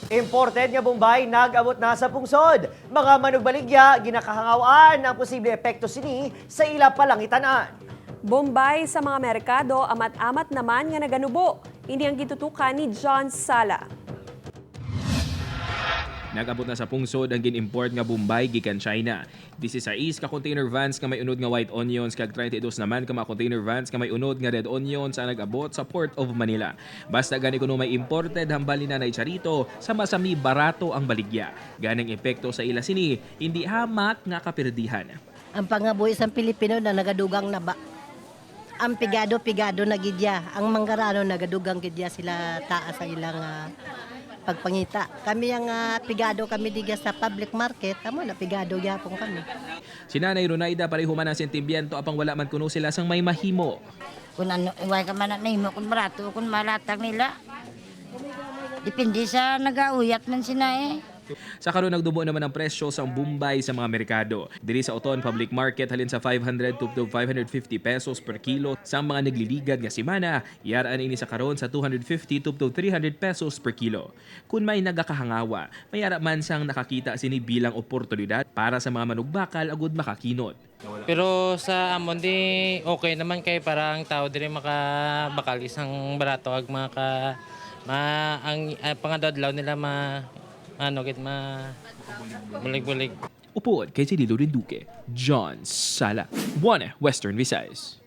Imported nga Bombay nag-abot na sa pungsod. Mga manugbaligya ginakahangawan ang posible epekto sini sa ila palangitanan. Bombay sa mga merkado, amat-amat naman nga naganubo. Ini ang gitutukan ni John Sala. Nag-abot na sa pungsod ang gin-import nga Bombay gikan China. 16 ka container vans nga may unod nga white onions kag 32 naman ka mga container vans nga may unod nga red onions ang nag-abot sa Port of Manila. Basta gani kuno may imported, hambal ni Nanay Charito, sa masami barato ang baligya. Ganang epekto sa ila sini, hindi hamak nga kapirdihan. Ang pangabuhi sa Pilipino na nagadugang na ba? Ang pigado, pigado na gidya. Ang manggarano, nagadugang gidya sila taas sa ilang pagpangita. Kami ang pigado kami digya sa public market, amo na pigado gyapon kami. Si Nanay Runaida, pareho man ang sentimiento apang wala man kuno sila sang may mahimo. Kung ano, iway ka man na nahimo, kung barato, kung malatag nila. Depende sa nagauyat man sila eh. Sa karon, nagdubo naman ang presyo sa Bombay sa mga merkado. Diri sa Oton Public Market, halin sa 500 to 550 pesos per kilo sa mga nagliligad nga simana, yaraan ini sa karon sa 250 to 300 pesos per kilo. Kung may nagakahangawa, mayara man sang nakakita sini bilang oportunidad para sa mga manugbakal agud makakinot. Pero sa amon di okay naman kay para ang tao diri makabakal isang barato ag maka ma ang pangadadlaw nila ma ano gid ma bulig-bulig. Upod kay Cirilo Rinduque, John Sala, 1 Western Visayas.